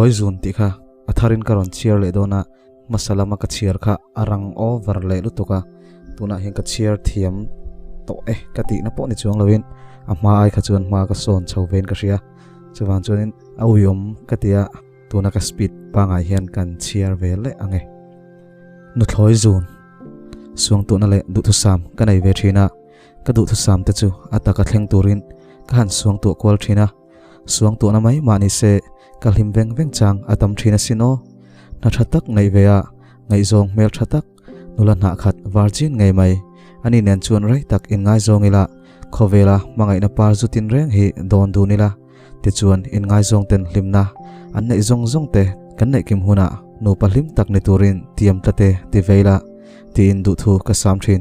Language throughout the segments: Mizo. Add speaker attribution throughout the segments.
Speaker 1: Nuthlawi zun tih kha a tharin ka rawn chhiar leh dawn a, hmasa lama ka chhiar kha a rang over leh lutuk a, tunah hian ka chhiar thiam tawh e ka tihna pawh ni chuang loin a hma ai kha chuan hma ka sawn chho vein ka hria. Chuvang chuanin a uiawm ka ti a, tuna ka speed pangai hian kan chhiar ve leh ang e. Nuthlawi zun suangtuahna leh duhthusam ka nei ve thin a, ka duhthusam te chu a taka thleng turin ka han suangtuah kual thin a. Suangtuahna mai mah ni se, ka hlim veng veng chang a tam thin asin aw. Hna tha tak ngaih ve a, ngaihzawng hmel tha tak, nula hnah khat virgin ngei mai. Ani nen chuan rei tak inngaizawng ila, khawvela hmangaihna par zu tin reng hi dawn dun ila, tichuan inngaizawng ten hlimna an neih zawng zawng te kan neih kim hunah nupa hlim tak ni turin tiam tlate ti ve ila, tiin duhthu ka sam thin.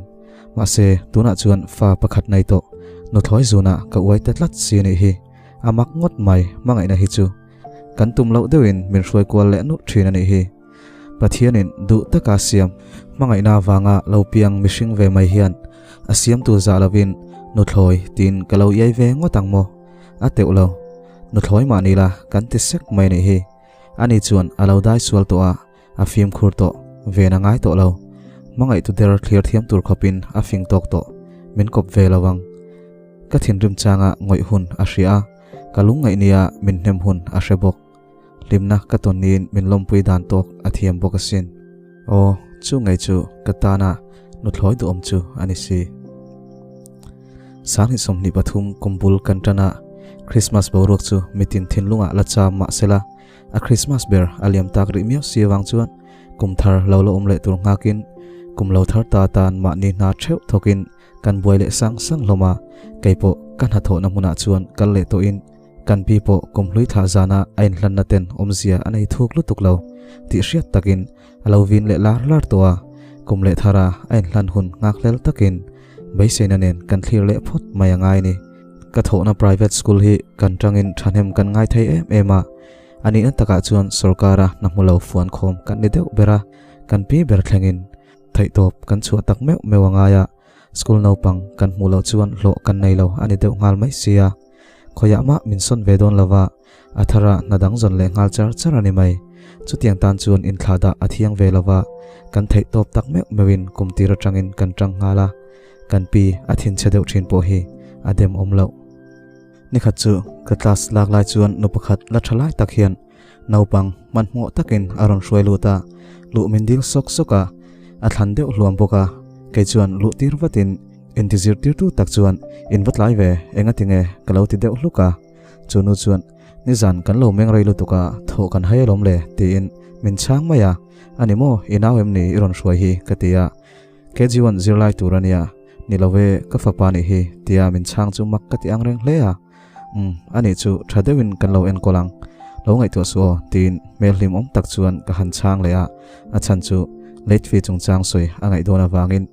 Speaker 1: Mahse, tunah chuan fa pakhat nei tawh, nuthlawi zunah ka uai ta tlat si anih hi. A mak ngawt mai, hmangaihna hi chu. Kan tum loh deuhin min hruai kual leh nulh thin anih hi. Pathianin duh taka siam, hmangaihna avanga lo piang mihring ve mai hian a siamtu zah lovin nuthlawi tiin ka lo iai ve ngawt ang maw? A teuh lo. Nuthlawi mah ni la kan ti sek mai anih hi. Ani chuan a lo dai sual tawh a, A fimkhur tawh, ven a ngai tawh lo. Hmangaihtu der thlir thiam tur khawpin a fing tawk tawh, min kawp ve lo ang. Ka thinrim changa ngawih hun a hria a, ka lungngaih nia min hnem hun a hre bawk. Hlimna ka tawn niin min lawmpui dan tawk a thiam bawk asin. Aw, chu ngei chu ka tana nuthlawi duhawm chu a ni si. 2023 kum bul kan tan a, Krismas boruak chu mitin thinlungah la cham mah sela, A Christmas ber a liam tak rih miau si avang chuan kum thar lo la awm leh tur nghakin kum lo thar ta tan mahni hna theuh thawkin kan buai leh sang sang hlawm a, keipawh ka hnathawhna hmunah chuan kal leh tawhin kan pi pawh kum hlui thlah zana a inhlanna ten awmzia a nei thuk lutuk lo tih hriat takin a lo vin leh lar lar tawh a, kum leh thara a inhlan hun nghakhlel takin beiseina nen kan thlir leh phawt mai a ngai a ni. Ka thawhna private school hi kan tangin thahnem kan ngai thei em em a, a nihna takah chuan sorkara hna hmu lo fuan khawm kan ni deuh ber a, kan pi ber thlengin theihtawp kan chhuah tak meuh meuh a ngai a, school naupang kan hmuh loh chuan hlawh kan nei lo a ni deuh nghal mai sia. Khawiah mah min sawn ve dawn lova, a thara hna dang zawn leh nghal char char a ni mai. Chutiang tan chuan inthlah dah a thiang ve lova, kan theihtawp tak meuh meuhin kum tir atangin kan tang nghal a. Kan pi a thinchhe deuh thin pawh hi a dem awm loh. Nikhat chu ka class lak lai chuan nu pakhat la tha lai tak hian naupang hmanhmawh takin a rawn hruai lut a, luh min dil sawk sawk a, a thlan deuh hluam bawk a, kei chuan luh tir vatin inti zirtirtu tak chuan in va tlai ve enga tinge ka lo ti deuh hluk a, chu nu chuan nizan kan lo meng rei lutuk a thawh kan hai alawm le tiin min chhang mai a, ani maw i nau em ni i rawn hruai hi ka ti a. KG1 zirlai tur a nia, ni lo e, ka fapa nih hi, tia min chhang chu mak ka ti ang reng hle a. Umm, anih chu tha deuhin kan lo enkawl ang, lo ngaihtuah suh aw, tiin hmel hlimawm tak chuan ka han chhang leh a, a chhan chu late fee chungchang sawi a ngaih dawn avangin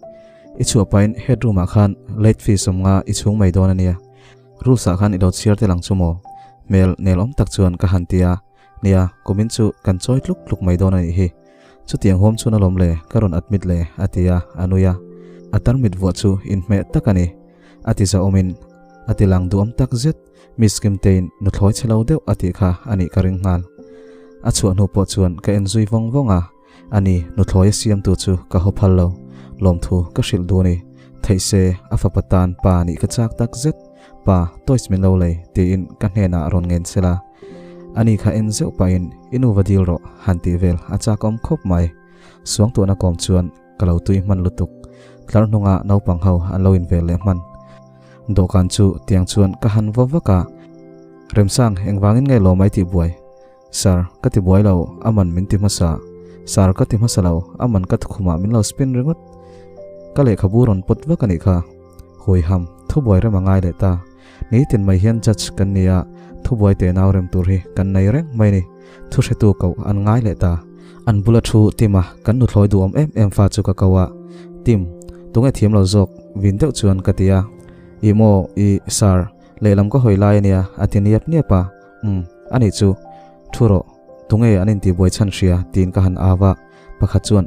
Speaker 1: i chhuah pahin head room ah khan late fee sawmnga i chhung mai dawn a nia, rules ah khan i lo chhiar tel ang chu maw? Hmel nelawm tak chuan ka han ti a. Nia, kumin chu kan chawi tluk tluk mai dawn a nih hi. Chutiang huam chhun alawm le, ka rawn admit le, a ti a, a nui a. A tarmit vuah chu inhmeh tak a ni. A ti zahawmin a ti lang duhawm tak zet, Miss Kimtein nuthlawi chhe lo deuh a tih kha a nih ka ring nghal. A chhuah hnu pawh chuan ka en zui vawng vawng a, a ni, nuthlawi a siamtu chu ka haw phal lo, lawmthu ka hrilh duh a ni. Theih se, a fapa tan pa nih ka chak tak zet, Pa, toys min lo lei, tiin ka hnenah rawn ngen sela. Ani kha en zeuh pahin i nu va dil rawh han tih vel a chak awm khawp mai. Suangtuahna kawm chuan ka lo tui hman lutuk. Tlar hnunga naupang ho an lo invel leh hman. Dawhkan chu tiang chuan ka han va vak a. Remsang, engvangin nge lawm ai tih buai? Sir, ka ti buai lo, a man min ti hmasa. Sir, ka ti hmasa lo, a man ka tukhumah min lo spin ringawt. Ka lehkhabu rawn pawt vak a nih kha. Huiham, thubuai rem a ngai leh ta. Nitin mai hian judge kan ni a, thubuai teh nau rem tur hi kan nei reng mai ni. Thu hretu koh an ngai leh ta. An bula thu Tim-a kan nuthlawi duhawm em em fa chu ka ko a, Tim, tunge thiam lo zawk vin deuh chuan ka ti a. Ih maw, ih, sir, lehlam ka hawi lai a nia, a ti niap niap a. Umm, anih chu, thu rawh, tunge an intihbuai chhan hria tiin ka han au a. Pakhat chuan,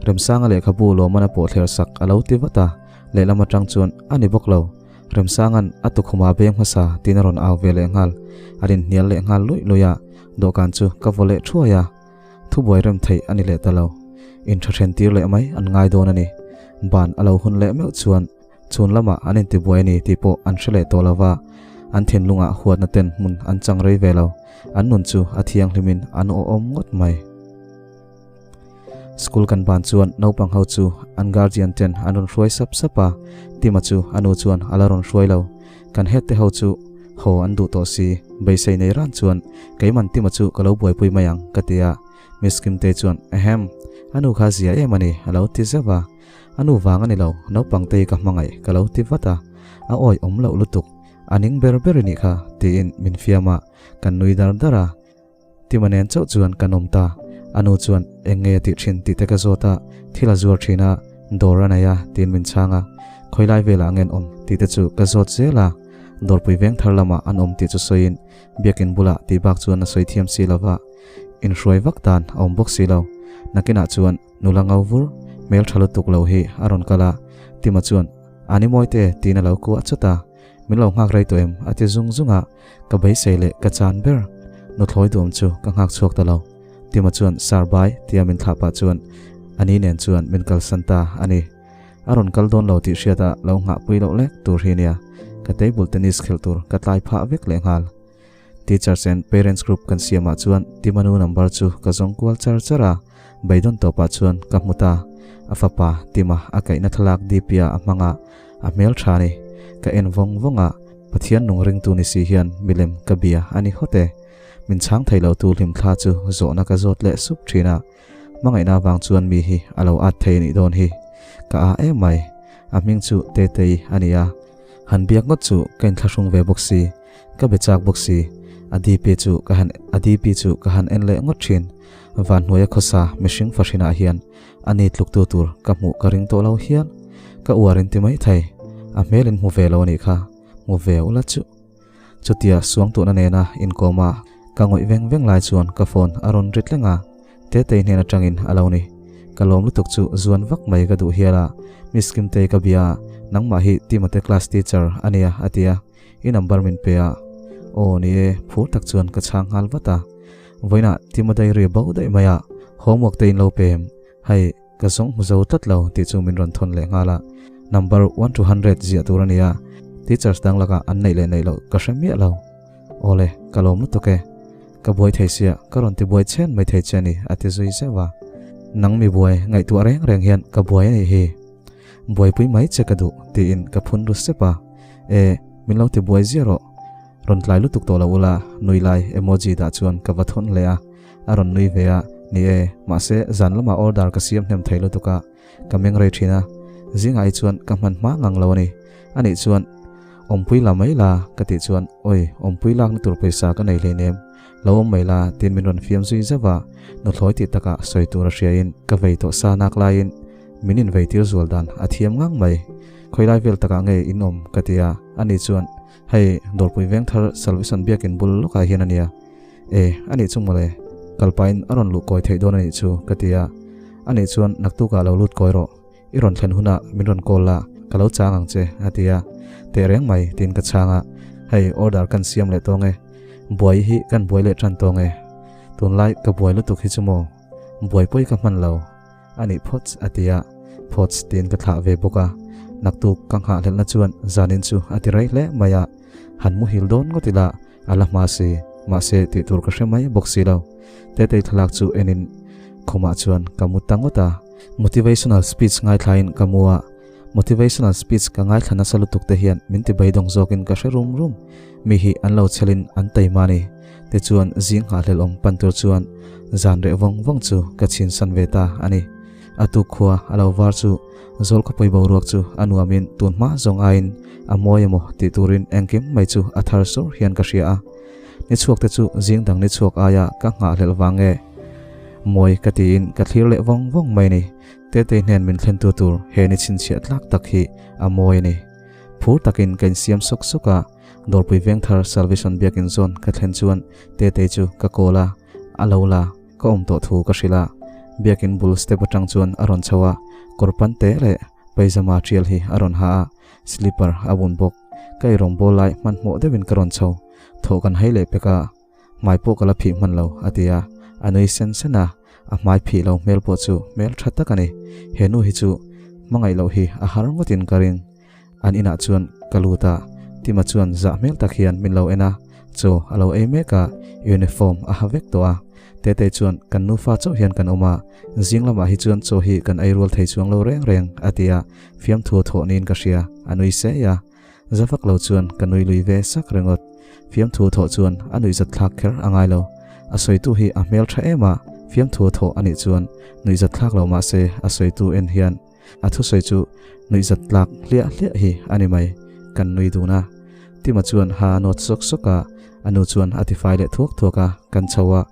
Speaker 1: Remsanga lehkhabu lawmana pawh thler sak a lo ti vat a, lehlam atang chuan a ni bawk lo. Remsanga'n a tukhuma beng hmasa tiin a rawn au ve leh nghal. An inhnial leh nghal luih luih a. Dawhkan chu ka vaw leh thuai a, thubuai rem theih a ni leh ta lo. Intha then tir leh mai an ngai dawn a ni. Ban a lo hun leh meuh chuan chhun lamah an intibuai a ni tih pawh an hre leh tawh lo va, an thinlungah huatna ten hmun an chang rei ve lo. An nun chu a thianghlimin an awhawm ngawt mai. School kan ban chuan naupang ho chu an guardian ten an rawn hruai sap sap a, Tima chu a nu chuan a la rawn hruai lo. Kan head te ho chu haw an duh tawh si, beisei nei ran chuan keiman Tima chu ka lo buaipui mai ang ka ti a, Miss Kimtei chuan Ahem, a nu kha zia em a ni a lo ti zeuh a, a nu vang a ni lo, naupang te hi ka hmangaih ka lo ti vat a, a awi awm loh lutuk, a ning ber ber i nih kha tiin min fiam a, kan nui dar dar a. Tima nen chauh chuan kan awm ta. A nu chuan eng nge a tih thin tih te ka zawt a, thil a zuar thin a, dawr a nei a tiin min chhang a. Khawilai velah ngen awm tih te chu ka zawt zel a. Dawrpui veng thar lamah an awm tih chu sawiin biakin bulah tih bak chuan a sawi thiam si lo va, inhruai vak dan a awm bawk si lo. Nakinah chuan nula ngau vur, hmel tha lutuk lo hi a rawn kal a, Tima chuan a ni mawi te tiin a lo kuah chawt a. Min lo nghak rei tawh em? a ti zung zung a, ka beisei leh ka chan ber. Nuthlawi duam chu ka nghak chhuak ta lo. Tima chuan Sir bai tia min thlah pah chuan a ni nen chuan min kalsan ta a ni. A rawn kal dawn lo tih hriat a lo nghah pui loh lek tur hi nia, ka table tennis khelh tur ka tlai phah vek leh nghal. Teachers and parents group kan siamah chuan Tima nu number chu ka zawng kual char char a, beidawn tawpah chuan ka hmu ta. A fapa Tima a kaihna thlalak DP ah a hmang a, a hmel tha a ni. Ka en vawng vawng a, Pathian nung ringtu ni si hian milem ka bia a ni hawt e. Min chhang thei lo tu hlimthla chu zawhna ka zawt leh sup thin a, hmangaihna avang chuan mi hi a lo at thei a nih dawn hi. Ka a em mai. A hming chu Tetei a ni a, han biak ngawt chu ka inthlahrung ve bawk si. Ka be chak bawk si, a DP chu ka han a DP chu ka han en leh ngawt thin. Van hnuaia khawsa mihring fahrinah hian a ni tluktu tur ka hmuh ka ring tawh lo hial. Ka uar in ti mai thei, a hmel in hmu ve lo a nih kha, hmu ve ula chu. Chutia suangtuahna nena inkawm a ka ngawih veng veng lai chuan ka phone a rawn ri tleng a, Tetei hnen atangin a lo ni. Ka lawm lutuk chu zuan vak mai ka duh hial a, Miss Kimtei ka bia a, nangmah hi Timote class teacher a nia a ti a. I number min pe a. Aw ni e, phur tak chuan ka chhang nghal vat a. Vawiinah Tima diary bo daih mai a, homework te in lo pe em? Hei, ka zawng hmu zo tlat lo tih chu min rawn thawn leh nghal a. Number one to hundred ziah tur a ni a, teachers dang lakah an neih leh neih loh ka hre miah lo. Aw le, ka lawm lutuk e. Ka buai thei sia, ka rawn ti buai chhen mai thei che a ni, a ti zui zeuh a. Nang mi buai ngaihtuah reng reng hian ka buai a nih hi. Buaipui mai che ka duh, tiin ka phun ru sep a. E, min lo ti buai ziah rawh. Rawn tlai lutuk tawh lo ula, nui lai emoji dah chuan ka va thawn hle a. A rawn nui ve a, ni e, mahse zan lamah order ka siam hnem thei lutuk a, ka meng rei thin a. Zingah hi chuan ka hman hma ngang lo a ni. Anih chuan, awmpui la mai la, ka tih chuan, Awi, awmpui lakna tur pawisa ka nei hleinem, lo awm mai la, tiin min rawn fiam zui zauh a. Nuthlawi tih takah sawi tur a hriain ka vei tawh sa nak laiin, Min inveitir zual dan a thiam ngang mai. Khawilai vel takah nge in awm ka ti a, ani chuan, Hei, Dawrpui Vengthar Salvation Biakin bul lawkah hian a nia. E, anih chu mawle, kalpain a rawn luh kawi theih dawn anih chu ka ti a. Anih chuan naktukah lo lut kawi rawh, i rawn thlen hunah min rawn call la, ka lo chang ang che a ti a. Teh reng mai tiin ka chhang a, Hei, order kan siam leh tawng e. Buai hi kan buai leh tan tawng e. Tunlai ka buai lutuk hi chu maw? Buaipui ka hman lo. A nih phawts a ti a, phawts tiin ka thlah ve bawk a. Naktuk ka nghahhlelhna chuan zanin chu a ti rei hle mai a, han muhil dawn ngawt ila a la hma si, mahse tih tur ka hre mai bawk si lo. Tetei thlalak chu enin khumah chuan ka mu ta ngawt a. Motivational speech ngaithlain ka mu a, motivational speech ka ngaithla nasa lutuk te hian min ti beidawng zawkin ka hre rum rum. Mi hi an lo chhelin an taima a ni. Tichuan zing nghahhlelh awm pan tur chuan zan reh vawng vawng chu ka chhinsan ve ta a ni. A tuk khua a lo var chu zawl khawpui boruak chu a nuamin tun hma zawng aiin a mawi emaw tih turin engkim mai chu a thar sur hian ka hria a. Ni chhuak te chu zing dang ni chhuak aia ka nghahhlelh vang nge mawi ka tiin ka thlir leh vawng vawng mai a ni. Tetei hnen min thlentu tur he ni chhinchhiah tlak tak hi a mawi a ni. Phur takin ka insiam sawk sawk a. Dawrpui Vengthar Salvation Biakin zawn ka thlen chuan Tetei chu ka call a, a lo la, ka awm tawh thu ka hrilh a. Biakin bul step atang chuan a rawn chho a, kawr pan te leh paijama tial hi a rawn ha a, slipper a bun bawk. Ka eirawng bawl lai hmanhmawh deuhin ka rawn chho, thawh kan hai leh pek a. Hmai pawh ka la phih hman lo, a ti a, a nui sen sen a, a hmai phih lo hmel pawh chu hmel tha tak a ni. He nu hi chu hmangaih loh hi a har ngawtin ka ring. An inah chuan ka lut a, Tima chuan zah hmel tak hian min lo en a, chaw a lo ei mek a, uniform a ha vek tawh a. Tetei chuan kan nufa chauh hian kan awm a, zing lamah hi chuan chaw hi kan ei rual thei chuang lo reng reng, a ti a, fiamthu thawh niin ka hria, a nui sei a. Za vak lo chuan ka nui lui ve sak ringawt. Fiamthu thawh chuan a nuihzat thlak kher a ngai lo. A sawitu hi a hmel tha em a, fiamthu thawh a nih chuan nuihzat thlak lo mah se a sawitu en hian a thusawi chu nuihzat tlak hliah hliah hi a ni mai. Kan nui dun a. Tima chuan ha a nawt sawk sawk a, a nu chuan a tifai leh thuak thuak a, kan chho a.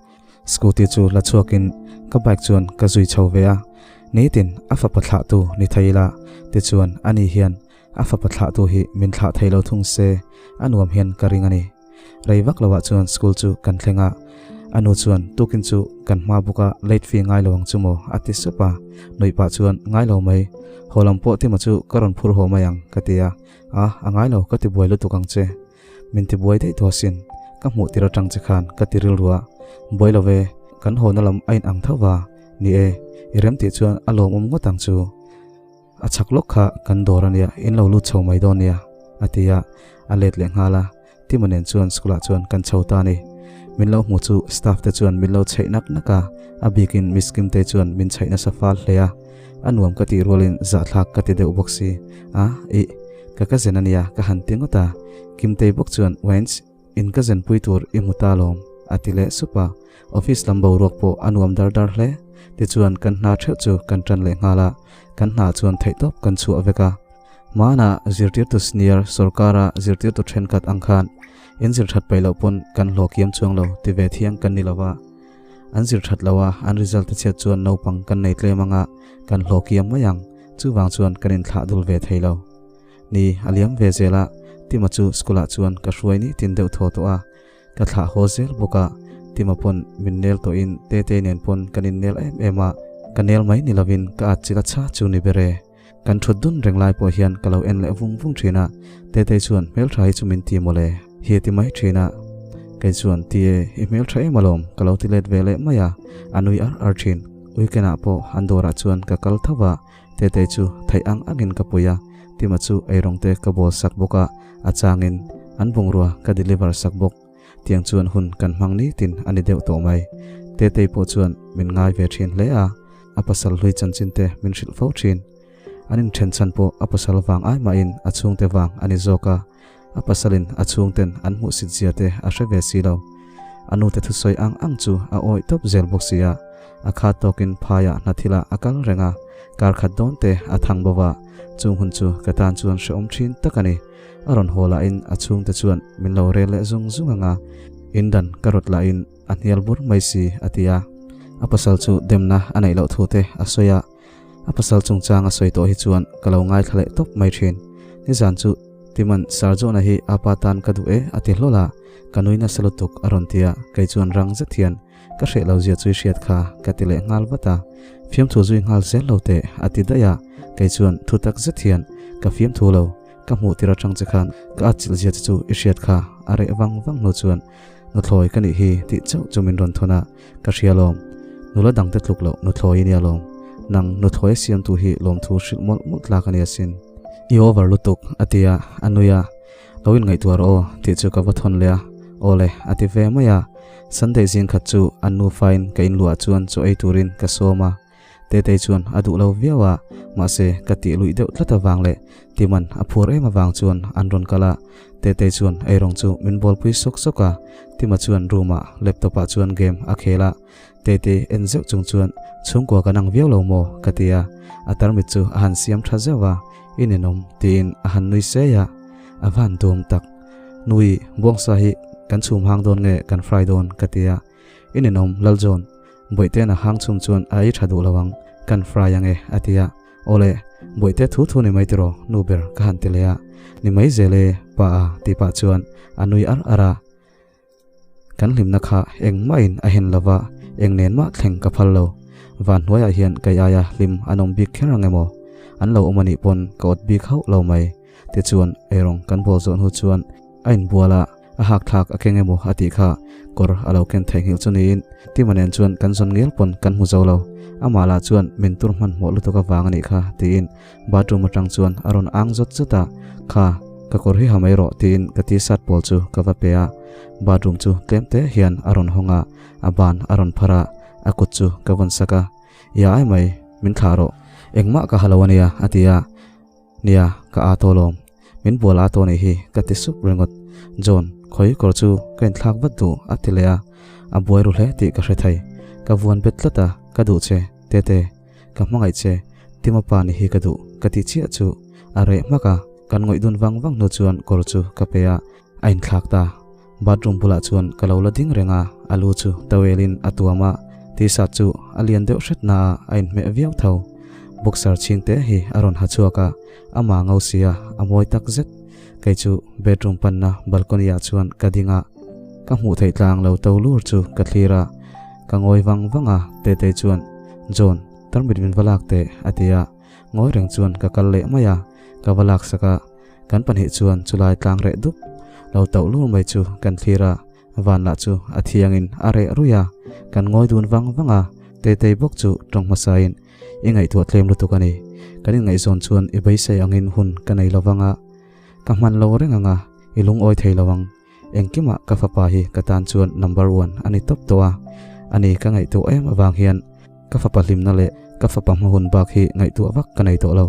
Speaker 1: Scooty chu la chhuakin ka bike chuan ka zui chho ve a. Nitin a fapa thlahtu ni thei ila tichuan ani hian A fapa thlahtu hi min thlah thei lo thung se, a nuam hian ka ring a ni. Rei vak loah chuan school chu kan thleng a, a nu chuan tukin chu kan hma buka late fee ngai lo ang chu maw a ti sup a, nuih pah chuan ngai lo mai, haw lam pawh tima chu ka rawn phur haw mai ang ka ti a, a a ngai lo ka ti buai lutuk ang che, min ti buai daih tawh asin, ka hmuh tir atang che khan ka ti rilru a, buai lo ve, kan hawna lam a in ang tho va, ni e, i rem tih chuan a lawmawm ngawt ang chu. A chhak lawk kha kan dawr a nia, in lo lut chho mai dawn nia, a ti a, a let leh nghal a. Tima nen chuan school ah chuan kan chho ta a ni. Min lo hmu chu staff te chuan min lo chheih nak nak a, a bikin Miss Kimtei chuan min chheih nasa fal hle a. A nuam ka tih rualin zahthlak ka ti deuh bawk si. A, ih, ka ka zen a nia, ka han ti ngawt a. Kimtei bawk chuan, Wens, In ka zenpui tur i hmu ta lawm, a ti leh sup a. Office lam boruak pawh a nuam dar dar hle. Tichuan kan hna theuh chu kan tan leh nghal a, kan hna chuan theihtawp kan chhuah vek a. Hmanah zirtirtu senior sorkara zirtirtu thenkhat ang khan in zir that paih loh pawn kan hlawh kiam chuang lo ti ve thiang kan ni lo va. An zir that lo a, an result te chhiat chuan naupang kan nei tlem anga kan hlawh kiam mai ang. Chuvang chuan kan inthlah dul ve thei lo. Ni a liam ve zel a, Tima chu school ah chuan ka hruai ni tin deuh thaw tawh a, ka thlah haw zel bawk a, Tima pawn min nel tawhin Tetei nen pawn kan in nel em em a, ka nel mai ni lovin ka at chil a chha chu ni ber e. Kan thut dun reng lai pawh hian ka lo en leh vung vung thin a, Tetei chuan hmeltha hi chu min ti mawle hi a ti mai thin a, kei chuan ti e i hmeltha em alawm ka lo ti let ve leh mai a, a nui ar ar thin. Weekend ah pawh an dawrah chuan ka kal tho a, Tetei chu theih ang angin ka pui a, Tima chu eirawng te ka bawl sak bawk a, a changin an bungrua ka deliver sak bawk. Tiang chuan hun kan hmang nitin a ni deuh tawh mai. Tetei pawh chuan min ngai ve thin hle a, a pasal hlui chanchin te min hrilh fo thin. An inthen chhan pawh a pasal vang ai mahin a chhungte vang a ni zawk a, a pasalin a chhungten an hmuhsit zia te a hre ve si lo. A nute thusawi ang ang chu a awih tawp zel bawk si a, a khat tawkin phaiah hna thilah a kal reng a, kar khat dawn te a thang bo va, chung hun chu ka tan chuan hrehawm thin tak a ni. A rawn haw lahin a chhungte chuan min lo rel leh zung zung ang a, indan ka rawt lahin a hnial bur mai si a ti a. A pasal chu demna a neih loh thu te a sawi a, A pasal chungchang a sawi tawh hi chuan ka lo ngaithla leh tawp mai thin. Nizan chu Timan Sarjona hi a pa tan ka duh e a ti hlawl a, ka nui nasa lutuk a rawn ti a, kei chuan rang zet hian ka hreh lo zia chu i hriat kha ka ti leh nghal vat a. Fiamthu zui nghal zel lo teh a ti daih a, kei chuan thu tak zet hian ka fiamthu lo, ka hmuh tir atang che khan ka atchilh zia che chu i hriat kha a reh vang vang hnu chuan nuthlawi ka nih hi tih chauh chu min rawn thawn a, Ka hria lawm. Nula dangte tluk loh nuthlawi i nia lawm. Nang nuthlawi a siamtu hi lawmthu hrilh mawlh mawlh tlak a ni asin. I over lutuk, a ti a, a nui a. Lo inngaihtuah rawh aw, tih chu ka va thawn leh a. Aw le, a ti ve mai a. Sunday zing khat chu an nufain ka inluah chuan chaw ei turin ka sawm a. Tetei chuan a duh lo viau a, mahse ka tih luih deuh tlat avang leh Timan a phur em avang chuan an rawn kal a. Tetei chuan eirawng chu min bawlpui sawk sawk a, Tima chuan room ah laptop ah chuan game a khel a. Tetei en zeuh chung chuan chhungkua kan ang viau lo maw ka ti a, a tarmit chu a han siam tha zeuh a, I ninawm tiin a han nui sei a, a van dawm tak. Nui, buangsa hi kan chhum hang dawn nge kan fry dawn ka ti a, I ninawm Laljawn, Bawihte na hang chhum chuan a ei tha duh lo ang, kan fry ang e, a ti a. Awle, Bawihte thu thu ni mai tiraw, nu ber ka han ti leh a. Ni mai zel e, pa a, tih pah chuan a nui ar ar a. Kan hlimna kha engmahin a hen lo va, eng nen mah thleng ka phal lo. Van hnuaiah hian kei aia hlim an awm bik kher ang emaw? An lo awm a nih pawn ka awt bik hauh lo mai. Tichuan, eirawng kan bawl zawh hnu chuan a inbual a. A hak thlak a keng emaw a tih kha kawr a lo ken theihnghilh chu niin Tima nen chuan kan zawn ngial pawn kan hmu zo lo. Amah lah chuan min tur hmanhmawh lutuk avang a nih kha tiin bathroom atang chuan a rawn ang zawt zawt a, Kha, ka kawr hi ha mai rawh tiin ka t-shirt pawl chu ka va pe a. Bathroom chu tlem te hian a rawn hawng a, a ban a rawn phar a, a kut chu ka vawn sak a. Ia ai mai, min thlah rawh. Engmah ka ha lo a nia a ti a. Nia, ka aa tawh lawm. Min bual aa tawh nih hi, ka ti sup ringawt. John, khawi kawr chu ka inthlak vat duh, a ti leh a. A buai ru hle tih ka hre thei. Ka vuan bet tlat a, ka duh che, Tete. Ka hmangaih che, Tima pa ni hi ka duh, ka ti chiah chu. A reh hmak a, kan ngawih dun vang vang hnu chuan kawr chu ka pe a, a inthlak ta. Bathroom bulah chuan ka lo la ding reng a, a lu chu towel in a tuam a, t-shirt chu a lian deuh hret na a, a inhmeh viau tho. Boxer chhing te hi a rawn ha chhuak a, amah ngo sia a mawi tak zet. Kei chu bedroom panna balcony ah chuan ka ding a, ka hmuh theih tlang lo to lur chu ka thlir a, ka ngawi vang vang a, Tetei chuan, John, tarmit min va lak teh, a ti a, ngawi reng chuan ka kal leh mai a, ka va laksak a. Kan pahnih chuan chulai tlang reh dup lo tauh lur mai chu kan thlir a, van lah chu a thiangin a reh ruih a, kan ngawi dun vang vang a, Tetei bawk chu tawng hmasain i ngaihtuah tlem lutuk a ni, kan inngaihzawn chuan i beisei angin hun ka nei lo vang a, ka hman lo reng ang a, i lungawi thei lo ang. Engkimah ka fapa hi ka tan chuan number one a ni tawp tawh a, ani ka ngaihtuah em avang hian ka fapa hlimna leh ka fapa hma hun bak hi ngaihtuah vak ka nei tawh lo.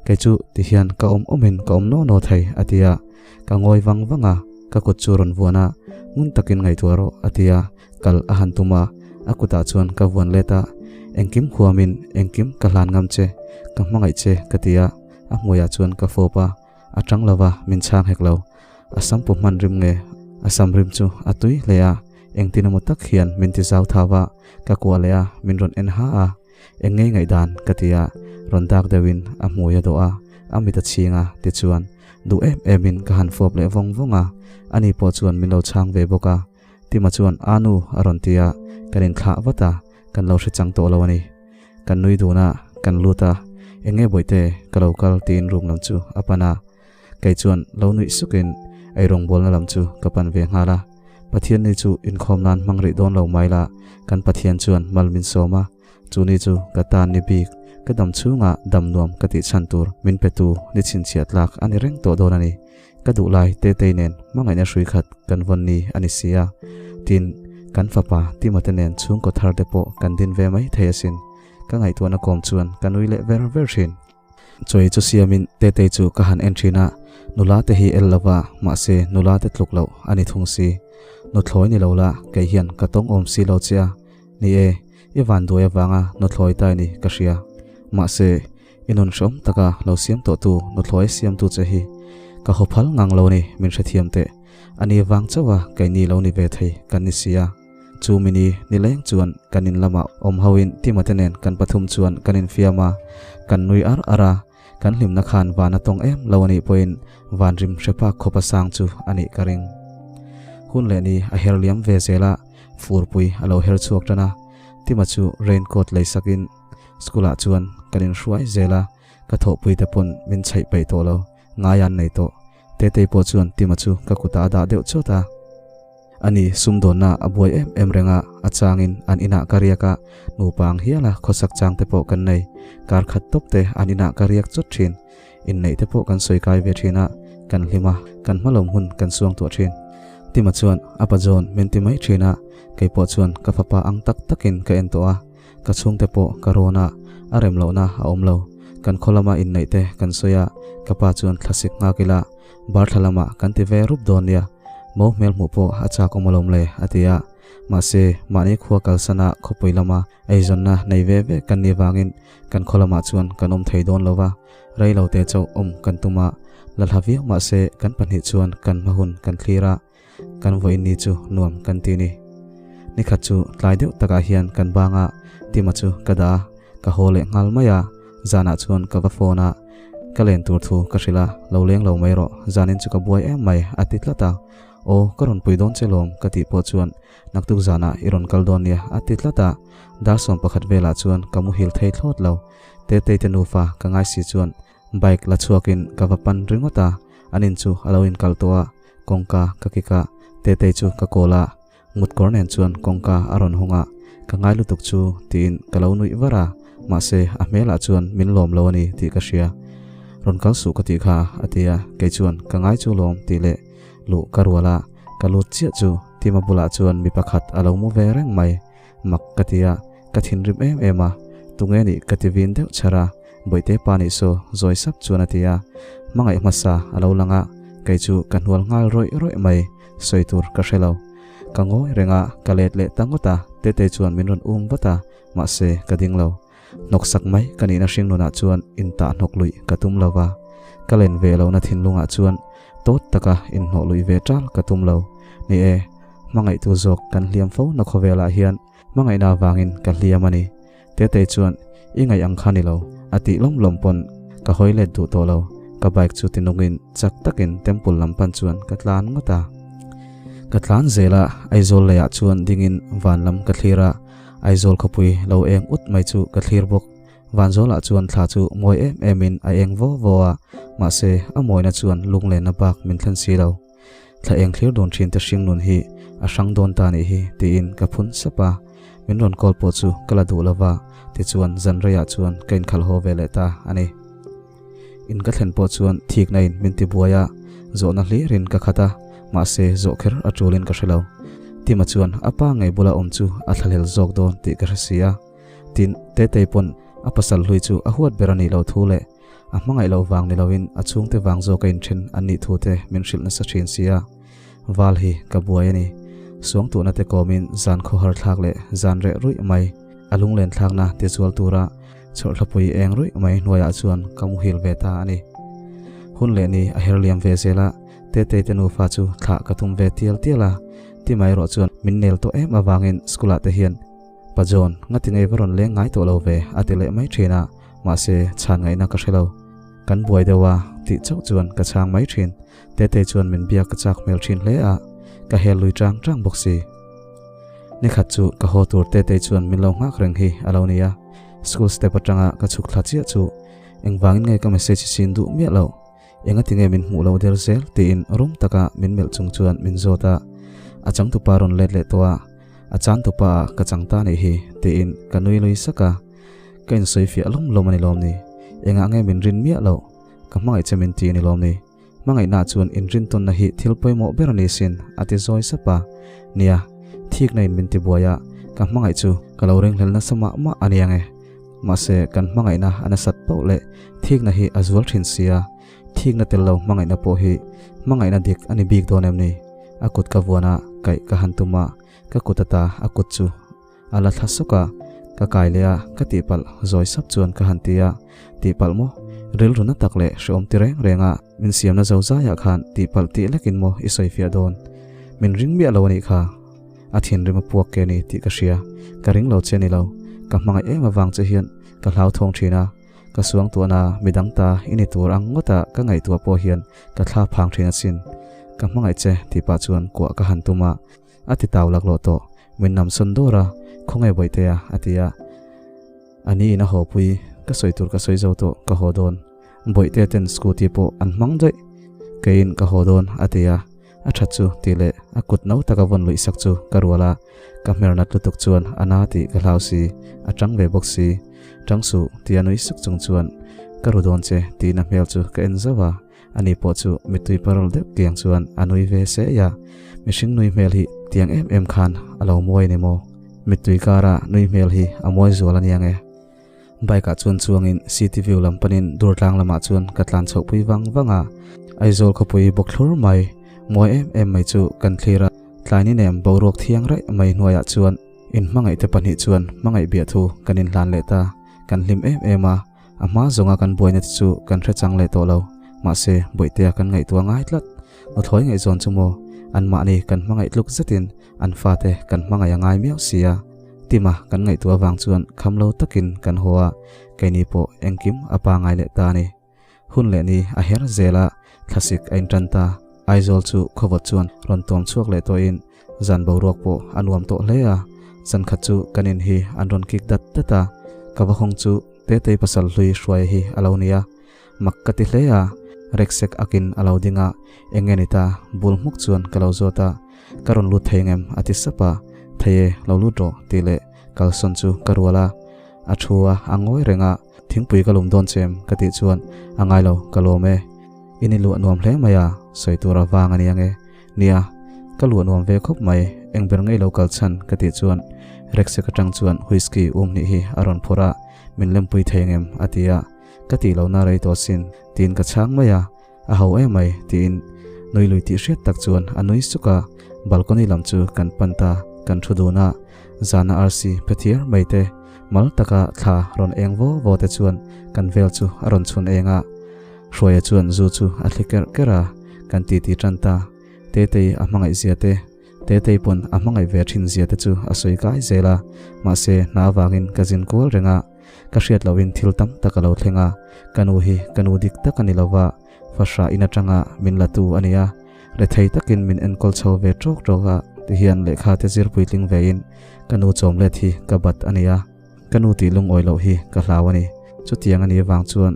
Speaker 1: Kei chu ti hian ka awm awmin ka awm naw naw thei a ti a, ka ngawi vang vang a, ka kut chu rawn vuan a, ngun takin ngaihtuah rawh a ti a, kal a han tum a, a kutah chuan ka vuan let a, engkim huamin engkim ka hlan ngam che, ka hmangaih che ka ti a, a hmuiah chuan ka fawp a, a tang lova min chhang hek lo. A sam pu hman rim nge? A sam rim chu a tui hle a, engtin emaw tak hian min ti zau thau a, ka kuah leh a, min rawn en ha a. Eng ngei ngaihdan ka ti a, rawn dak deuhin a hmui a dawh a, a mit a chhing a, tichuan duh em emin ka han fawp leh vawng vawng a, ani pawh chuan min lo chhang ve bawk a. Tima chuan A nu a rawn ti a, kan inthlah vat a, kan lo hre chang tawh lo a ni. Kan nui dun a, kan lut a, Eng nge bawihte, ka lo kal tiin room lam chu a pan a. Kei chuan lo nuih sukin ei rawngbawlna lam chu ka pan ve nghal a. Pathian ni chu inkhawm nan hmang rih dawn lo mai la, kan Pathian chuan mal min sawm a, chu ni chu ka tan ni bik, ka dam chhungah dam nuam ka tih chhan tur min petu ni chhinchhiah tlak a ni reng tawh dawn a ni. Ka duh lai Tetei nen hmangaihna hrui khat kan vawn ni a ni si a. Tin, kan fapa Timote nen chhungkaw thar te pawh kan din ve mai thei asin. Ka ngaihtuahna kawm chuan ka nui leh ver ver thin. Chawi chu siamin Tetei chu ka han en thin a, nula te hi el lova, mahse nula te tluk loh a ni thung si. Nuthlawi ni lo la, kei hian ka tawng awm si lo che a. Ni e, i vanduai avanga nuthlawi tai ni ka hria. Mahse, i nun hrehawm taka lo siam tawhtu nuthlawi siamtu che hi ka haw phal ngang lo ni, min hrethiam teh. A ni vang chauh a keini lo ni ve thei kan ni si a. Chu mini nileng chuan kan in lamah awm hoin Tima te nen kan pathum chuan kan infiam a, kan nui ar ar a, kan hlimna khan van a tawng em lo anih pawhin van rim hre phak khawp a sang chu a nih ka ring. Hun leh ni a her liam ve zel a, furpui a lo her chhuak tan a, Tima chu rain coat lei sakin school ah chuan kan inhruai zel a, ka thawhpui te pawn min chhaih peih tawh lo, ngai an nei tawh. Tetei pawh chuan Tima chu ka kutah a dah deuh chawt a. Ani sumdawnna a buai em em reng a, a changin an inah ka riak a, nupa ang hiala khawsak chang te pawh kan nei. Kar khat tawp te an inah ka riak chawt thin. Inneih te pawh kan sawi kai ve thin a, kan hlim a, kan hmalawm hun kan suang tuah thin. Tima chuan a pa zawn min ti mai thin a, kei pawh chuan ka fapa ang tak takin ka en tawh a, ka chhungte pawh ka rawn a, a rem lohna a awm lo. Kan khaw lama inneih te kan sawi a, ka pa chuan thlasik nghak ila, Barthla lamah kan ti ve rup dawn nia, mo hmel hmuh pawh a chak awm alawm le, a ti a. Mahse, mahni khua kalsana khawpui lama eizawnna nei ve ve kan nih vangin kan khaw lamah chuan kan awm thei dawn lo va, rei lo te chauh awm kan tum a, la hla viau mahse kan pahnih chuan kan hma hun kan thlir a, kan vawiin ni chu nuam kan ti ni. Nikhat chu tlai deuh takah hian kan bang a, Tima chu ka dah a, ka haw leh nghal mai a, zanah chuan ka va phone a, ka len tur thu ka hrilh a, lo leng lo mai rawh, zanin chu ka buai em mai a ti tlat a, aw ka rawn pui dawn che lawm ka tih pawh chuan naktuk zanah i rawn kal dawn nia a ti tlat a, dar 11 velah chuan ka muhil thei thlawt lo, Tetei te nufa ka ngai si chuan bike la chhuakin ka va pan ringawt a, an in chu a lo inkalh tawh a, kawngka ka kik a, Tetei chu ka call a, Mutkawr nen chuan kawngka a rawn hawng a, ka ngai lutuk chu tiin ka lo nuih var a, mahse a hmelah chuan min lawm lo a ni tih ka hria. Rawn kal suh ka tih kha a ti a, kei chuan ka ngai chu lawm tih leh luh ka rual a, ka lut chiah chu Tima bulah chuan mi pakhat a lo mu ve reng mai, mak ka ti a, ka thinrim em em a, tunge nih ka ti vin deuh chhar a, Bawihte pa nih saw zawi sap chuan a ti a, hmangaih hmasa a lo lang a, kei chu ka hnual nghal rawih rawih mai. Sawi tur ka hre lo. Ka ngawi reng a, ka let leh ta ngawt a, Tetei chuan min rawn um vat a, mahse ka ding lo. Hnawksak mai ka nihna hring nunah chuan intah hnawk luih ka tum lo va, ka len ve lohna thinlungah chuan tawt taka inhnawh luih ve ṭal ka tum lo. Ni e, hmangaihtu zawk kan hliam fo na khawvelah hian hmangaihna avangin ka hliam a ni. Tetei chuan, I ngaih ang kha ni lo, a tih lawm lawm pawn ka hawi let duh tawh lo. Ka bike chu tinungin chak takin temple lam pan chuan ka tlan ngawt a. Ka tlan zel a, Aizawl leiah chuan dingin van lam ka thlir a, Aizawl khawpui lo eng ut mai chu ka thlir bawk. Vanzawlah chuan thla chu mawi em emin a eng vaw vaw a, mahse a mawina chuan lunglenna bak min thlen si lo. Thla eng thlir dawn thin te hring nun hi a hrang dawn ta nih hi tiin ka phun sap a, min rawn call pawh chu ka la duh lova, tichuan zan reiah chuan ka inkhalh haw ve leh ta a ni. In ka thlen pawh chuan thikna in min ti buai a, zawhna hlirin ka khat a, mahse zawh kher a tulin ka hre lo. Tima chuan a pa ngei bula awm chu a thlahlel zawk dawn tih ka hre si a, tin Tetei pawn a pasal hlui chu a huat ber a nih loh thu leh A hmangaih loh vang ni loin a chhungte vang zawk a inthen an nih thu te min hrilh nasa thin si a. Val hi ka buai a ni. Suangtuahna te kawmin zan khawhar thlak leh zan reh ruih mai a lunglen thlakna ti zual tura chhawrthlapui eng ruih mai hnuaiah chuan ka muhil ve ta a ni. Hun leh ni a her liam ve zel a, Tetei te nufa chu thlah ka tum ve tial tial a, ti mai erawh chuan min nel tawh em avangin school ah te hian Pa John, ngati ngei va rawn leng ngai tawh lo ve a ti leh mai thin a, mahse chhan ngaihna ka hre lo. Kan buai deuh a tih chauh chuan ka chhang mai thin. Tetei chuan min biak ka chak hmel thin hle a, ka hel lui chang chang bawk si. Nikhat chu ka haw tur Tetei chuan min lo nghak reng hi a lo ni a, school step atanga ka chhuk thla chiah chu engvangin nge ka message sin duh miah loh. Engati nge min hmuh lo der zel tiin rum taka min melh chung chuan min zawt a, a changtupa rawn let leh tawh a, a chantupa ah ka chang ta nih hi tiin ka nui lui sak a, ka insawi fiah lawm lawm a ni lawm ni, engah nge min rin miah loh, ka hmangaih che min ti a ni lawm ni, hmangaihna chuan inrintawnna hi thil pawimawh ber a ni sin a ti zawi sap a, nia, thikna in min ti buai a, ka hmangaih chu ka lo ringhlel nasa mah mah a nia nge. Mahse, kan hmangaihna a nasat poh leh thikna hi a zual thin sia, thikna tel lo hmangaihna pawh hi hmangaihna dik a ni bik dawn em ni? A kut ka vuan a, kaih ka han tum a, ka kut ata a kut chu a la thla sawk a, ka kai leh a, ka tihpalh zawi sap chuan ka han ti a, tihpalh maw? Rilru na tak leh hrehawm ti reng reng a, min siamna zo zaiah khan tihpalh tih lekin maw i sawifiah dawn? Min ring miah lo a nih kha. A thinrim a puak ke ni tih ka hria. Ka ring lo che ni lo. Ka hmangaih em avang che hian ka hlauthawng thin a. Ka suangtuahna midang ta i ni tur ang ngawta ka ngaihtuah pawh hian ka thla phang thin asin. Ka hmangaih che tih pah chuan kuah ka han tum a. A ti tau laklawh tawh. Min nam sawn dawr a, Khawnge Bawihtea? a ti a. A ni in a haw pui, ka sawi tur ka sawi zo tawh, ka haw dawn. Bawihtea ten scooty pawh an hmang daih. Keiin ka haw dawn a ti a. A that chu tih leh a kut no taka vawn luih sak chu ka rual a, ka hmer nat lutuk chuan a na tih ka hlau si, a tang ve bawk si. Tang suh tia nui suk chung chuan ka ru dawn che tiin a hmel chu ka en zauh a, ani pawh chu mittui parawl deuh tiang chuan a nui ve se a, mihring nui hmel hi tiang em em khan a lo mawi a ni maw? Mittui kara nui hmel hi a mawi zual a nia nge? Bike ah chuan chuangin city view lam panin Durtlang lamah chuan ka tlan chhoh pui vang vang a, Aizawl khawpui bawk thlur mai, mawi em em mai chu kan thlir a, tlai ni nem boruak thiang raih mai hnuaiah chuan inhmangaih te pahnih chuan hmangaih biah thu kan inhlan leh ta, kan hlim em em a, a hma zawnga kan buaina te chu kan hre chang leh tawh lo, mahse Bawihtea kan ngaihtuah ngai tlat, nuthlawi ngaihzawn chu maw anmahni kan hmangaih tluk zetin an fate kan hmangaih a ngai miau si a. Tima kan ngaihtuah avang chuan kham lo takin kan haw a, keini pawh engkim a pangai leh ta a ni. Hun leh ni a her zel a, thlasik a intan ta. Aizawl chu khawvawt chuan rawn tuam chhuak leh tawhin zan boruak pawh a nuam tawh hle a, zan khat chu kan in hi an rawn kik dat dat a, ka va hawng chu Tetei pasal hlui hruai hi a lo ni a, mak ka ti hle a. Reksek akin a lo ding a, Eng nge ni ta? Bul hmuk chuan ka lo zawt a, Ka rawn lut thei ngem? a ti sap a, Thei e, lo lut rawh tih leh kalsawn chu ka rual a. A thu a, a ngawi reng a, Thingpui ka lum dawn che em? ka tih chuan, A ngai lo, ka lawm e. In i luah nuam hle mai a, sawi tur a vang a ni ange. Nia, ka luah nuam ve khawp mai, eng ber ngei lo kal chhan ka tih chuan Reksek atang chuan whisky um hnih hi a rawn phur a, Min lempui thei ngem? a ti a, Ka tih lohna rei tawh sin, tiin ka chhang mai a, A ho em mai, tiin nui lui tih hriat tak chuan a nui suk a, balcony lam chu kan pan ta, kan thu dun a, zana arsi pe thiar mai te, mal taka thla rawn eng vaw vaw te chuan kan vel chu a rawn chhun eng a, Hruaia chuan zu chu a thli kerh kerh a, kan titi tan ta, Tetei a hmangaih zia te, Tetei pawn a hmangaih ve thin zia te chu a sawi kai zel a, mahse hna avangin ka zin kual reng a, Ka hriat lohin thil tam tak a lo thleng a, ka nu hi ka nu dik tak a ni lova, fahrah in atanga min la tu a ni a, rethei takin min enkawl chho ve tawk tawk a, tihian lehkha te zir puitling vein ka nu chawm let hi ka bat a ni a, ka nu tih lungawi loh hi ka hlau a ni. Chutiang a nih avang chuan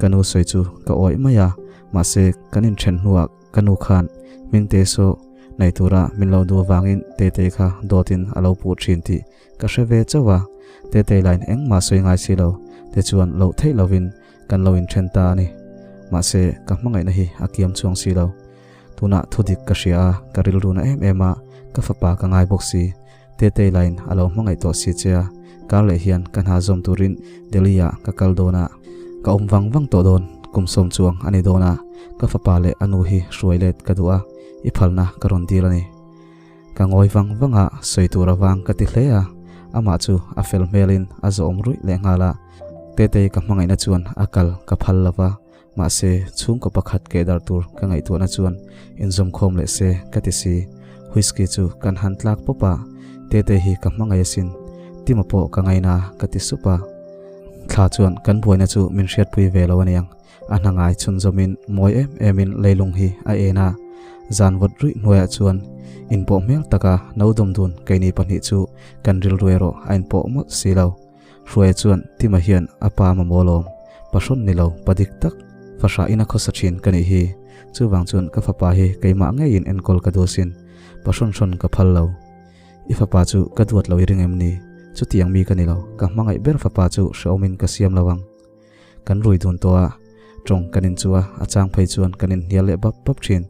Speaker 1: ka nu sawi chu ka awih mai a, mahse kan inthen hnuah Ka nu khan Hmingte saw nei tura min lo duh avangin Tetei kha dawtin a lo puh thin tih ka hre ve chauh a, Tetei lain engmah sawi ngai si lo te chuan loh theih lovin kan lo inthen ta a ni. Mahse, ka hmangaihna hi a kiam chuang si lo. Tunah thudik ka hria a, ka rilru na em em a, ka fapa ka ngai bawk si. Tetei lain a lo hmangaih tawh si che a, kar leh hian ka hna zawm turin Delhi ah ka kal dawn a, ka awm vang vang tawh dawn, kum sawm chuang a ni dawn a, ka fapa leh a nu hi hruai let ka duh a, i phalna ka rawn dil a ni. Ka ngawi vang vang a, sawi tur avang ka ti hle a, amah chu a fel hmelin a zawhawm ruih leh nghal a, Tetei ka hmangaihna chuan a kal ka phal lo va, Mahse, chhungkaw pakhat keh darh tur ka ngaihtuahna chuan inzawmkhawm leh se ka ti si. Whisky chu kan han tlak pawp a, Tete hi ka hmangaih asin, Tima pawh ka ngaina ka ti sup a. Thla chuan kan buaina chu min hriatpui ve lo aniang, a hna ngai chhunzawmin mawi em emin leilung hi a en a. Zan vawt ruih hnuaiah chuan inpawh hmel taka no dawm dun keini pahnih chu kan rilru erawh a inpawh mawlh si lo. Hruaia chuan Tima hian a pa mamawh alawm, pa hrawn ni lo, pa dik tak, fahrah ina khawsa thin ka nih hi. Chuvang chuan ka fapa hi keimah ngeiin enkawl ka duh asin, pa hrawn hrawn ka phal lo. I fapa chu ka duat lo i ring em ni? Chutiang mi ka ni lo, ka hmangaih ber fapa chu hrehawmin ka siam lo ang. Kan rui dun tawh a, tawng kan inchu a, a chang phei chuan kan inhnial leh bap bap thin.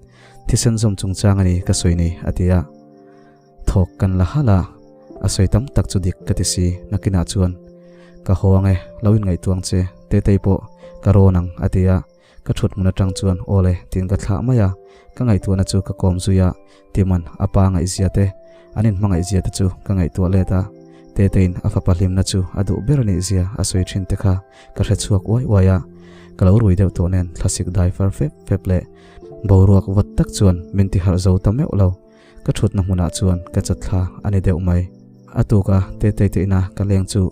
Speaker 1: Thisen zawm chungchang a ni ka sawi ni, a ti a. Thawk kan la halh a, a sawi tam tak chu dik ka ti si, nakinah chuan ka haw ang e, lo inngaihtuang che, Tetei pawh ka rawn ang a ti a, ka thut hmun atang chuan aw le tiin ka thlah mai a, ka ngaihtuahna chu ka kawm zui a, Timan a pa ngaihzia te, an inhmangaihzia te chu ka ngaihtuah let a, Teteiin a fapa hlimna chu a duh ber a nih zia a sawi thin te kha ka hre chhuak uai uai a, ka lo rui deuh tawh nen thlasik dai far fep fep leh boruak vawt tak chuan min ti harh zo ta meuh lo. Ka thutna hmunah chuan ka chatthla a ni deuh mai. A tuka Tetei te ina ka leng chu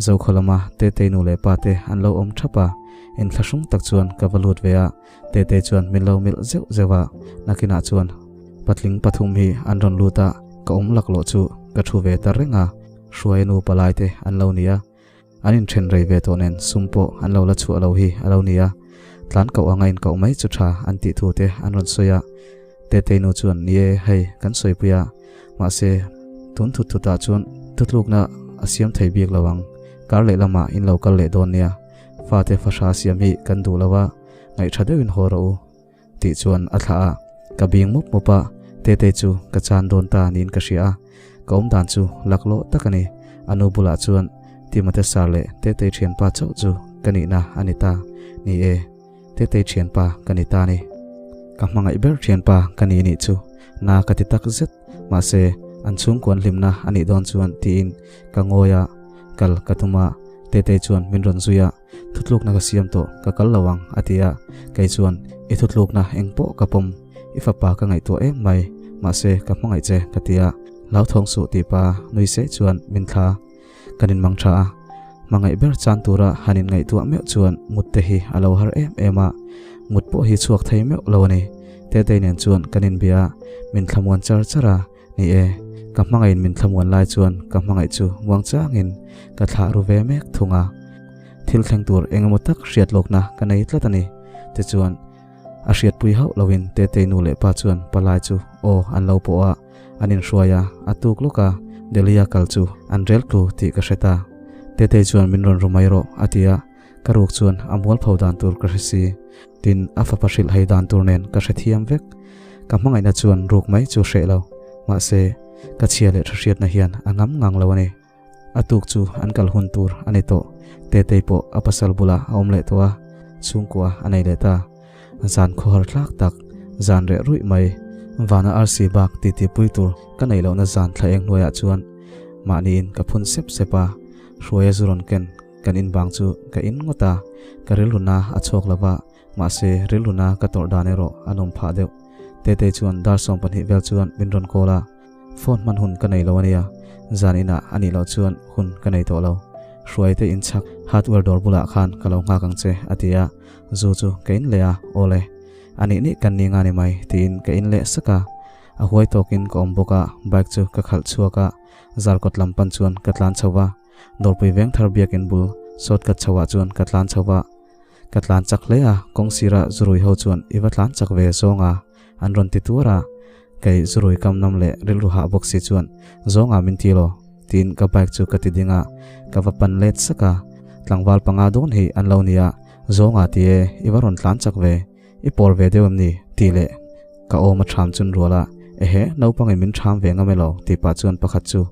Speaker 1: Zokhaw lama Tetei nu leh pa te an lo awm thap a, inthlahrung tak chuan ka va lut ve a, Tetei chuan min lo milh zeuh zeuh a, nakinah chuan patling pathum hi an rawn lut a, ka awm laklawh chu ka thu ve ta reng a, Hruaia nu palai te an lo ni a. An inthen rei ve tawh nen sum pawh an lo la chhuah lo hi a lo ni a, tlan koh anga inkoh mai chu tha an tih thu te an rawn sawi a. Tetei nu chuan ni e hei kan sawipui a, mahse tun thut thutah chuan thutlukna a siam thei bik lo ang, kar leh lamah in lo kal leh dawn nia, fate fahra siam hi kan duh lo a, ngaihṭha deuhin haw rawh u. Tih chuan a thlah a, ka bing mup mup a, Tetei chu ka chan dawn ta niin ka hria a, ka awm dan chu laklawh tak a ni. A nu bulah chuan Timote sar leh Tetei thianpa chauh chu ka nihna a ni ta, ni e, Tetei thianpa ka ni ta a ni. Ka hmangaih ber thianpa ka ni nih chu na ka ti tak zet, mahse an chhungkuan hlimna a nih dawn chuan tiin ka ngawi a, kal ka tum a, Tetei chuan min rawn zui a. Thutlukna ka siam tawh, ka kal lo ang, a ti a. Kei chuan, I thutlukna eng pawh ka pawm, i fapa ka ngaihtuah em mai, mahse ka hmangaih che, ka ti a. Hlauthawng suh tih pa nui seh chuan min thla. Kan inmang tha a, hmangaih ber chan tura han inngaihtuah meuh chuan mut te hi a lo har em em a, mut pawh hi chhuak thei meuh lo a ni. Tetei nen chuan kan inbia a, min thlamuan char char a. Ni e, ka hmangaihin min thlamuan lai chuan ka hmangaih chu muang changin ka thlah ru ve mek thung a. Thil thleng tur eng emaw tak hriat lawkna ka nei tlat a ni. Tichuan, A hriatpui hauh loin Tetei nu leh pa chuan palai chu aw an lo pawh a, an inhruai a, a tuk lawk a, Delhi-a kal chu an rel tlu tih ka hre ta. Tetei chuan min rawn ru mai rawh a ti a, ka ruk chuan a mualpho dan tur ka hre si. Tin, a fapa hrilh hei dan tur nen ka hre thiam vek. Ka hmangaihna chuan ruk mai chu hreh lo, mahse, ka chhia leh tha hriatna hian a ngam ngang lo a ni. A tuk chu an kal hun tur a ni tawh. Tetei pawh a pasal bulah a awm leh tawh a, chhungkua a nei leh ta. Zan khawhar thlak tak, zan reh ruih mai, vana arsi bak titi pui tur ka neih lohna zan thla eng hnuaiah chuan mahniin ka phun sep sep a, Hruaia zu rawn ken kan inbang chu ka in ngawt a, ka rilruna a chhuak lo va, mahse rilruna ka tawrh dan erawh a nawm phah deuh. Tetei chuan dar 20 vel chuan min rawn call a, Phone hman hun ka nei lo ania, zan inah a nih loh chuan hun ka nei tawh lo. Hruaite in chhak hardware dawr bulah khan ka lo nghak ang che a ti a, zu chu ka in leh a, awle. A nih nih kan ni nga ni mai tiin ka in leh sak a. A huai tawkin ka awm bawk a, bike chu ka khalh chhuak a, zarkawt lam pan chuan ka tlan chho va. Dawrpui vengthar biakin bul shortcut chho ah chuan ka tlan chho va. Ka tlan chak hle a, kawng sira zurui ho chuan i va tlan chak ve zawng a, an rawn ti tuar a. Kei zurui kam nam leh rilru hah bawk si chuan zawng ah min ti lo tiin ka bike chu ka ti ding a, ka va pan let sak a. Tlangval panga dawn hi an lo nia, zawng ah ti e, i va rawn tlan chak ve, i pawr ve deuh em ni? tih leh ka awm a ṭham chun rual a, ehe naupangin min ṭham ve ngam elo tih pah chuan pakhat chu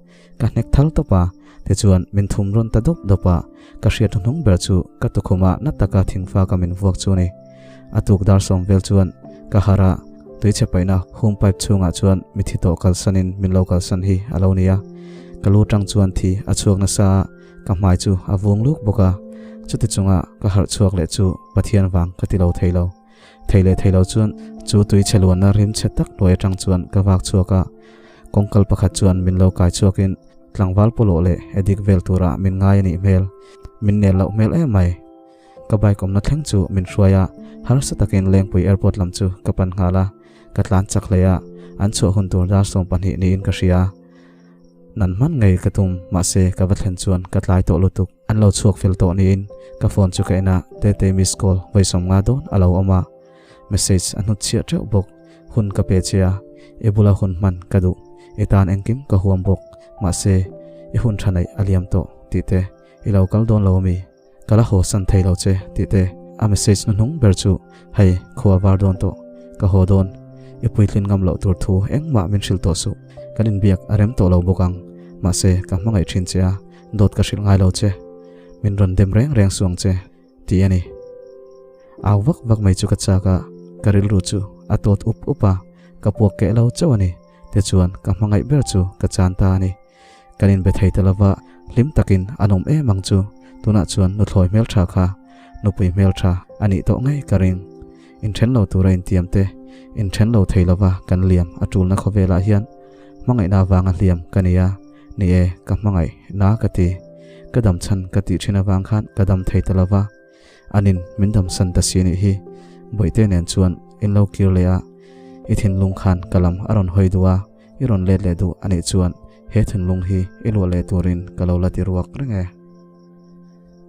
Speaker 1: Ka hnek thal tawp a, tichuan min thum rawn ta dawp dawp a, ka hriat hnuhnung ber chu ka tukhumah na taka thingfaka min vuak chu a ni. A tuk dar sawm vel chuan ka harh a, tuichhe paihna home pipe chhungah chuan mithi tawh kalsanin min lo kalsan hi a lo ni a. Ka lu tang chuan thi a chhuak nasa a, ka hmai chu a vung luk bawk a. Chuti chunga ka harh chhuak leh chu Pathian vang ka ti lo thei lo. Thei leh thei lo chuan chu tuichhe luanna rim chhe tak hnuai atang chuan ka vak chhuak a. Kawngkal pakhat chuan min lo kai chhuakin tlangval pawlawh leh edik vel turah min ngai a nih hmel. Min nel loh hmel em mai. Ka bike awmna thleng chu min hruai a, harsa takin Lengpui Airport lam chu ka pan nghal a, ka tlan chak hle a, an chhuah hun tur dar 20 niin ka hria. Nan hman ngei ka tum, mahse ka va thlen chuan ka tlai tawh lutuk. An lo chhuak fel tawh niin ka phone chu ka en a, Tetei miss call vawi 50 dawn a lo awm a. Message a hnut chhiah teuh bawk. Hun ka pe che a, i bula hun hman ka duh. I tan engkim ka huam bawk. Mahse, i hun tha neih a liam tawh tih te, i lo kal dawn lo ami? Ka la haw san thei lo che tih te. A message hnuhnung ber chu, Hei, khua var dawn tawh. Ka haw dawn. I puitlin ngam loh tur thu engmah min hrilh tawh suh. Kan inbiak a rem tawh lo bawk ang. Mahse, ka hmangaih thin che a, dawt ka hrilh ngai lo che. Min rawn dem reng reng suang che. Tih a ni. Au vak vak mai chu ka chak a, ka rilru chu a tawt up up a, ka puak keh lo chauh a ni. Tichuan ka hmangaih ber chu ka chan ta a ni. Kan inbe thei ta lova, hlim takin an awm em ang chu. Tunah chuan nuthlawi hmeltha kha nupui hmeltha a nih tawh ngei ka ring. Inthen lo tura intiam te, inthen lo thei lova kan liam a tulna khawvelah hian hmangaihna avanga hliam ka ni a. Ni e, ka hmangaih na ka ti. Ka dam chhan ka tih thin avang khan ka dam thei ta lova. Anin min dam san ta si anih hi. Bawihte nen chuan in lo kir leh a, i thinlung khan ka lam a rawn hawi duh a, i rawn let leh duh anih chuan he thinlung hi i luah leh turin ka lo la ti ruak reng e.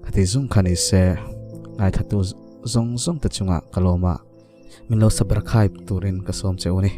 Speaker 1: Khati zung kha ni se, ngaithla tu zawng zawng te chungah ka lawm a, min lo subscribe turin ka sawm che u ni.